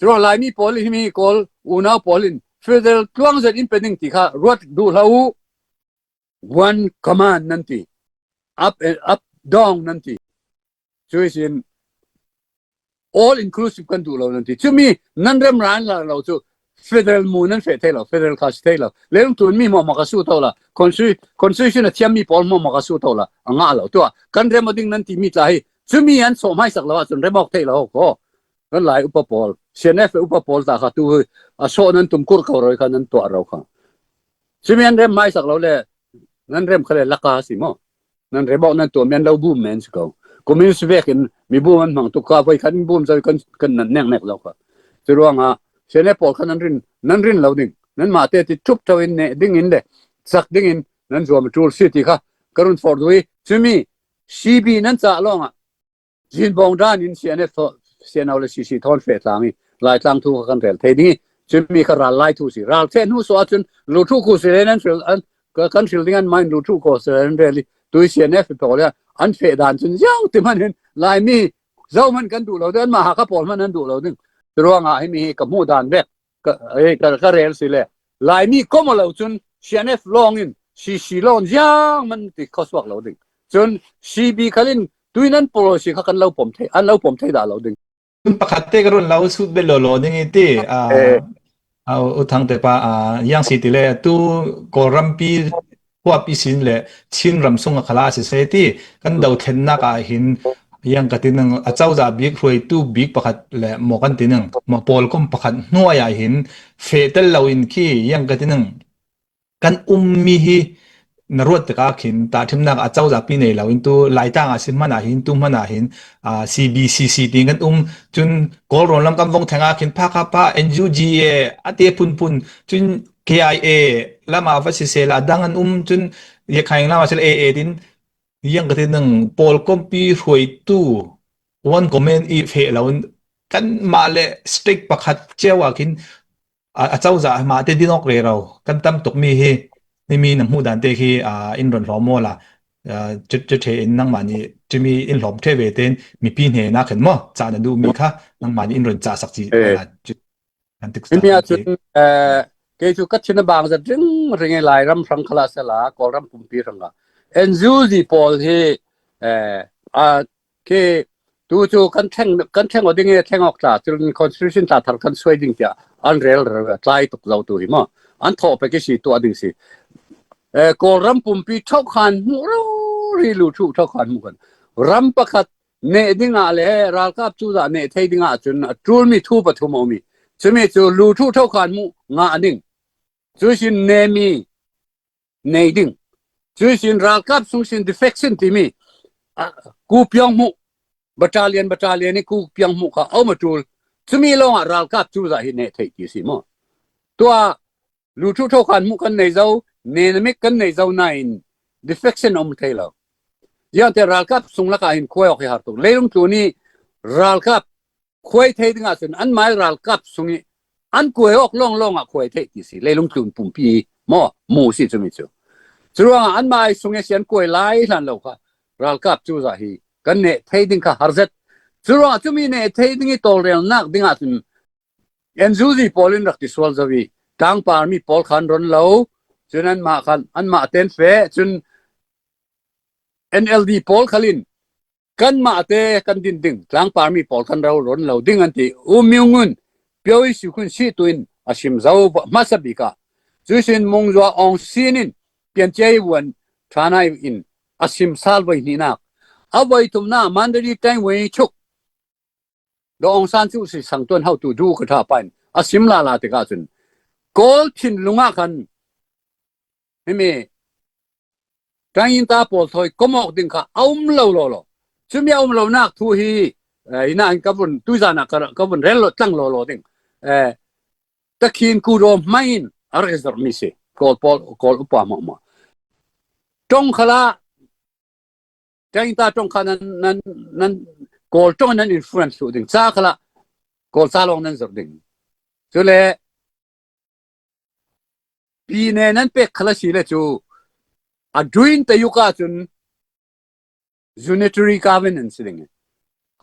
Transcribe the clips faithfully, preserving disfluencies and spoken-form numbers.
Churuang Laimi pawl in himi Kawl unau pawl in federal tluang zet in pe ding ti kha ruat duh hlah uh. One command nan ti. Up and up down nan ti. Chu isin all inclusive kan duh lo nan ti. Chumi nan rem ran la lo chu federal mu nan feh thei lo, federal kha si thei lo. Leilung tun mi mawh mawh ka su to la. Constitu-, constitution a thiam mi pawl mawh mawh ka su to la. A ngah lo tua. Kan rem a ding nan ti mi tla hi. Chumi an sawm haisak lo a chun rem awk thei lo ko. Kan lai upa pawl. C N F upa pawl ta kha tu hi. A sawh nan tum kur ko roi kha nan tuah ro kha. Chumi an rem haisak lo le. Nan rem kha le laka si maw. Nan rem awk nan tuah mi an lo bum men si ko. Communist vekin mi bum an hmang tuk kha voi khan bum zoi kan, kan nan nek nek lo kha. Churuang a, C N F pawl kha nan rin, nan rin lo ding. Nan mah te ti thup tho in ne ding in le. Sak ding in nan zuam tul si ti kha. Ka run for dui. Chumi, C B nan chah lawng a. Zin bawng dan in C N F thaw, C N O le C C thawn feh tlang hi. Lai tlang thu kha kan rel thei ding hi. Chumi kha ral lai thu si. Ral thei hnu suah chun lu thu ku si le nan hril an, ka, kan hril ding an main lu thu ko si le nan rel hi. Tui C N F pawl le an feh dan chun ziau ti man hin. Laimi zo man kan duh lo ding, an mah ha ka pawl man an duh lo ding. Churuang a himi hi ka hmuh dan vek. Ka, eh, ka, ka rel si le. Laimi kom a lo chun C N F lawng in, C C lawng ziang man ti kha suak lo ding. Chun C B khalin tui nan policy kha kan lo pom thei, an lo pom thei dah lo ding. Tun pakhat te ka run lo sut be lo lo ding i ti, a, eh, a, U Thang te pa, a, yang si ti le, tu Kawlrampi huap i sin le Chin ram sung a khala si se ti, kan do thlennak ah hin, yang ka ti nang, a cozah bik hruaitu bik pakhat le maw kan ti nang, maw pawlkom pakhat hnuai ah hin, feh tel lo in khi, yang ka ti nang, kan um mi hi, na ruat te ka khin, ta thimnak a cozah pi nei lo in tu, laitang a si hman ah hin, tu hman ah hin, a, C B C C ti kan um, chun Kawlrawn lam kan vong theng a khin, pha kha pha, N U G A, a te phun phun, chun K I A lama va si sela dang an um chun, Rakhine lama sel A A din, yang ka ti nang pawlkompi hruaitu one command i feh lo in kan mah le state pakhat cheu a khin a, a cozah mah te din awk rero kan tam tuk mi hi, ni mi na hmuh dan te khi, a, in ron hlawm maw la, a, chu, chu ṭhe in nangmah ni chu mi in hlawm ṭhe ve tein mipi hne nak khen maw, cah na duh mi kha nangmah ni in ron cah sak ci, eh, a, chu Himi ah cun, eh, kei cu ka thin a bang zat ringring i Lairam hrang kha la sela, Kawlram pumpi hrang ah. N U G pawl hi, eh, a, khi tu cu kan thleng, kan thleng aw ding i thleng awk tla, cun constitution tla thar kan suai ding tiah an rel rel tlai tuk lo tu hi maw. An thawh pek i si tuah ding si. Eh, Kawlram pumpi thokhan hmuh rori lu thu thokhan hmuh kan. Ram pakhat neh dingah le ralkap cuzah neh thei dingah cun a ṭulmi thu pathum a um i, cumi cu lu thu thokhan hmuh ngah ding, cuihsin nehmi nei ding, cuihsin ralkap sung sin defection timi, a, kupiang hmuh, battalion, battalion i kupiang hmuh kha a um a ṭul. Cumi lawngah ralkap cuzah hi neh theih ti si maw? Tua lu thu thokhan hmuh kan nei zo, nena mik kan nei zo nain defection a um thei lo. Ziangte ralkap sung lakah hin khuai awk hi har tuk. Leilung tlun i ralkap khuai thei dingah cun anmai ralkap sung i an kuai awk lawnglawng ah khuai theih ti si. Leilung tlun pumpi maw mu si cumi cu. Curuangah anmai sung i si an kuai lai hlan lo kha ralkap cuzah hi kan neh thei ding kha har zet. Curuangah cumi neh thei ding i tawlrelnak dingah cun N U G pawl in rak ti sual zo i, tlangpar mi pawl khan ron lo, cun anmah khan, anmah ten feh, cun N L D pawl khalin, kanmah te kan din ding, tlangpar mi pawl khan ro ron lo ding an ti. U Myung Un, Pyo i si khun si tu in a sim zo hmasa bik ah. Cuihsin Mung Zua Aung Sin in, Pian Cai Vuan, Thanai in a sim sal voi hnihnak. A voi thumnak Mandalay Tang Wai Chuk, Daw Aung San Suu Kyi sang tuan hotu du ka ṭha pain a sim lala tikah cun Kawl thinlung ah khan himi ṭangin ta pawl thawi komawk ding kha a um lo lawlaw. Cumi a um lonak thu hi, eh, hinah hin ka vun tuizan ah ka, ka vun rel lo tlang lawlaw ding. Eh, takhin ku daw hmai in a rak i zirhmi si. Kawl pawl, Kawl upa hmuahhmuah. Ṭong khalah Ṭangin ta ṭong kha nan, nan, nan Kawl ṭong nan influence hluh ding. Ca khalah Kawl ca lawng nan zirh ding. Cule pine nan pek khala si le cu a duin tayuk ah cun unitary government si ding.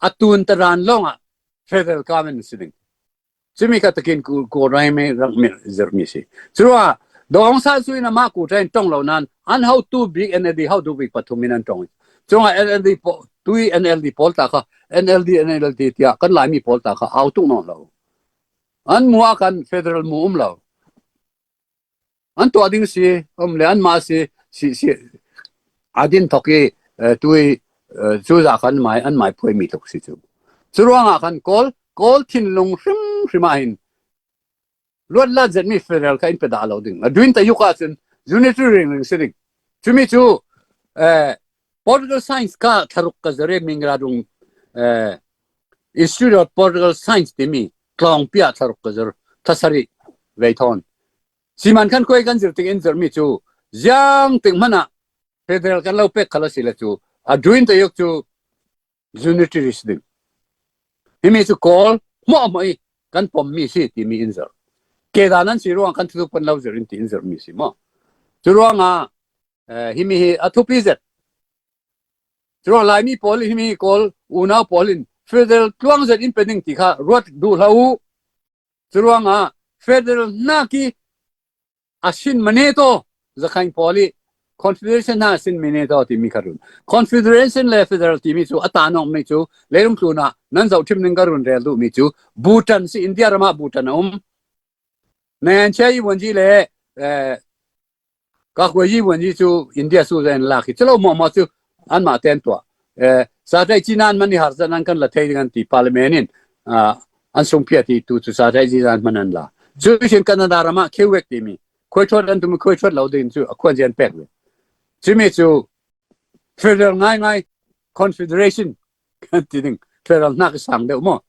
A tun taran lawngah federal government si ding. Cumi kha takin ku, ku rai mi rak mi zir mi si. Curuangah Daw Aung San Suu Kyi in amah ku ṭain ṭong lo nan, an hotu bik N L D hotu bik pathum in an ṭong. Curuangah N L D pawl, tui N L D pawl ta kha, N L D, N L D tiah kan Laimi pawl ta kha, au tuk nawn lo. An mu ah khan federal mu um lo. An tuah ding si, um le anmah si, si, si, a din thok i, eh, tui, eh, cu zah khan mai, an mai phuai mi thok si cu. Curuangah khan Kawl, Kawl thinlung hrim hrim ah hin luat lat zet mi federal kha in pe dah lo ding. A duin ta yuk ah cun unitary ringring si ding. Cumi cu, eh, political science kha thlaruk ka zir i Mingradung, eh, Institute of Political Science timi tlawngpi ah thlaruk ka zir, thasari vei thawn. Siman khan khuai kan zir tik in zir mi cu ziang tik hmanh ah federal kan lo pek khal a si le cu a duin ta yuk cu unitary si ding. Himi cu Kawl hmuahhmuah i kan pom mi si timi in zir. Kedan an si ruang kan thuthup kan lo zir in ti in zir mi si maw? Curuangah, eh, himi hi a thupi zet. Curuang Laimi pawl in himi Kawl unau pawl in federal tluang zet in pe ding ti kha ruat duh hlah uh. Curuangah federal hnak i a sin maneto, Zakhain pawl i confederation hna a sin maneto timi kha run. Confederation le federal timi cu a tanawng mi cu leilung tlun ah nan zoh ṭhim ning ka run rel duh mi cu Bhutan si, India ram ah Bhutan a um. Nayan Chai Wanji le, eh, Kakhuayi Wanji cu India su zan lak hi cu lo hmuahhmuah cu anmah ten tuah. Eh, Satai Cinan man i har zan an kan la thei ding an ti parliament in, ah, an sungphiat i tu cu Satai Cinan man an la. Cu sin Canada ram ah Quebec timi. Khuaithuat an tum, khuaithuat lo ding cu a khuan zian pek ve. Cumi cu federal ngaingai, confederation kan ti ding, federal hnak i sang deuh maw?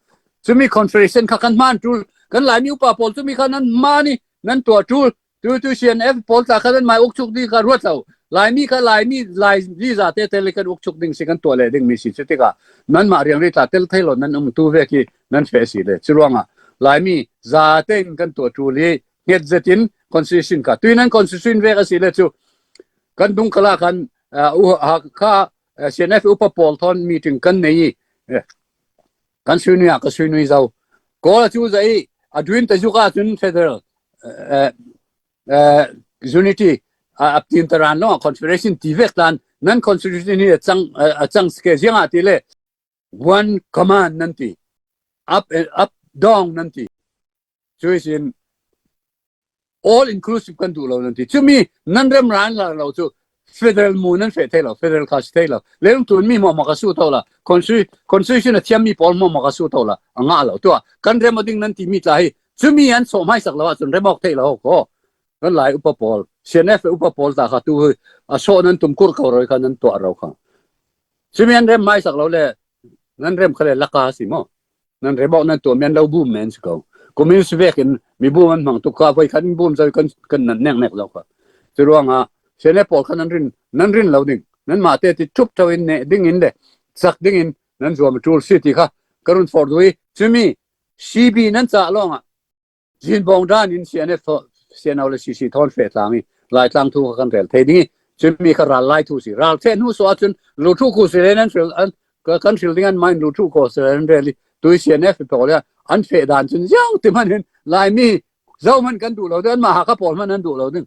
Cumi confederation kha kan hman ṭul, kan Laimi upa pawl cumi kha nan hman i nan tuah ṭul, tu tu C N F pawl ta kha nan mai uk chuk ding kha ruat lo. Laimi kha Laimi, Laimi zate te le kan uk chuk ding si, kan tuah leh ding mi si cu tikah nanmah riangri tla tel thei lo nan um tu vek i nan feh si le. Curuangah Laimi zate in kan tuah ṭul i hnget zetin constitution kha. Tui nan constitution vek a si le cu kan dung kala khan, ah, u, ha, kha, eh, C N F upa pawl thawn meeting kan nei i, eh, kan sui nui ah ka sui nui zo. Kawl a cu za i a duin ta zuk ah cun federal, eh, eh, unity, ah, a tin taran lawng ah confederation ti vek tan nan constitution hi a cang, eh, a cang si ke ziangah ti le one command nan ti, up, eh, up down nan ti. Cu ihsin all inclusive kan duh lo nan ti. Cumi nan rem ran la lo cu federal mu nan feh thei lo, federal kha si thei lo. Leilung tlun mi hmuahhmuah ka su to la, constitu-, constitution a thiam mi pawl hmuahhmuah ka su to la, a ngah lo. Tuah kan rem a ding nan ti mi tla hi cumi an sawh hmaisak lo ahcun rem awk thei lo ko. Kan Lai upa pawl, C N F upa pawl ta kha tu hi a sawh nan tum kur ko roi kha nan tuah ro kha. Cumi an rem hmaisak lo le nan rem kha le laka si maw? Nan rem awk nan tuah men lo bum men si ko. Communist vekin mi bum an hmang tuk kha, voi khan bum zo kan, kan nan nek nek zo kha. Curuangah C N F pawl kha nan rin, nan rin lo ding. Nanmah te ti ṭhup ṭho in neh ding in le sak ding in nan zuam a ṭul si ti kha ka run forh duh i. Cumi C B nan cah lawngah Zin bawng dan in C N F thaw-, C N O le C C thawn feh tlang i, Laitlang thu kha kan rel thei ding i, cun mi kha ral lai thu si. Ral ṭheh hnu suah cun lu ṭhu khu si le nan hril, an, ka, kan hril ding an mah in lu ṭhu khu si le nan rel i, tui C N F pawl le an feh dan cun ziang ti hmanh hin Laimi zohman kan duh lo ding, anmah Hakha pawl hmanh an duh lo ding.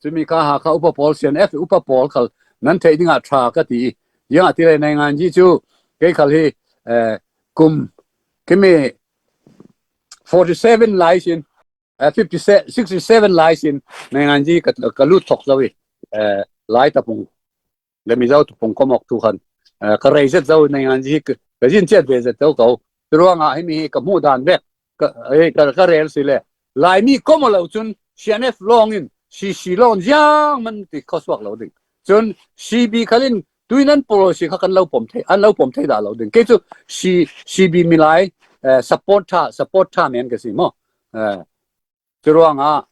Cumi kha Hakha upa pawl, C N F upa pawl khal nan theih dingah ṭha ka ti i, ziangahtile nainganyi cu kei khal hi, eh, kum, kimi forty seven lai sin, eh, fifty, sixty seven lai sin nainganyi ka, ka lut thok zo i, eh, Lai tapung le Mizo tapung komok thu khan, eh, ka rei zet zo, nainganyi hi ka, ka zin ciat ve zet zo ko. Curuangah himi hi ka hmuh dan vek ka, eh, ka, ka rel si le Laimi kom a lo cun C N F lawng in C C lawng ziang man ti khuasuak lo ding. Cun C B khal in tui nan policy kha kan lo pom thei, an lo pom thei dah lo ding. Kei cu C-, C B milai, eh, support ṭha, support ṭha men ka si maw? Eh, curuangah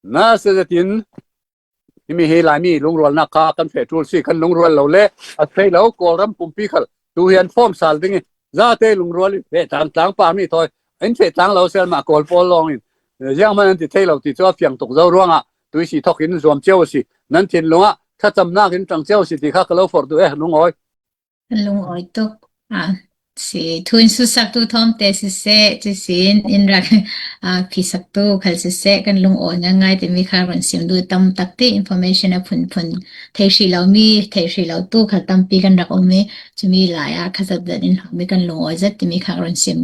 nasa zetin himi hi Laimi lungrualnak kha kan feh ṭul si, kan lungrual lo le a thei lo Kawlram pumpi khal tu hi an form sal ding i, zate lungrual i feh tlang tlang pa mi thawi in feh tlang lo sel mah Kawl pawl lawng in, eh, zianghman an ti thei lo ti cu a fiang tuk zo ruangah tui si thok in zuam cio a si. Nan thinlung ah thlacamnak in ṭang cio a si ti kha ka lo forh duh eh, lungawi. Kan lungawi tuk. Ah, Si, thu in sutsaktu thawmte siseh, cusin in rak, ah, phisaktu khal siseh, kan lungawi ngaingai timi kha run sim duh tam takte information a phunphun thei hrih lo mi, thei hrih lo tu khal tampi kan rak um mi, cumi lai a kha zat zat in hawm mi kan lungawi zat timi kha run sim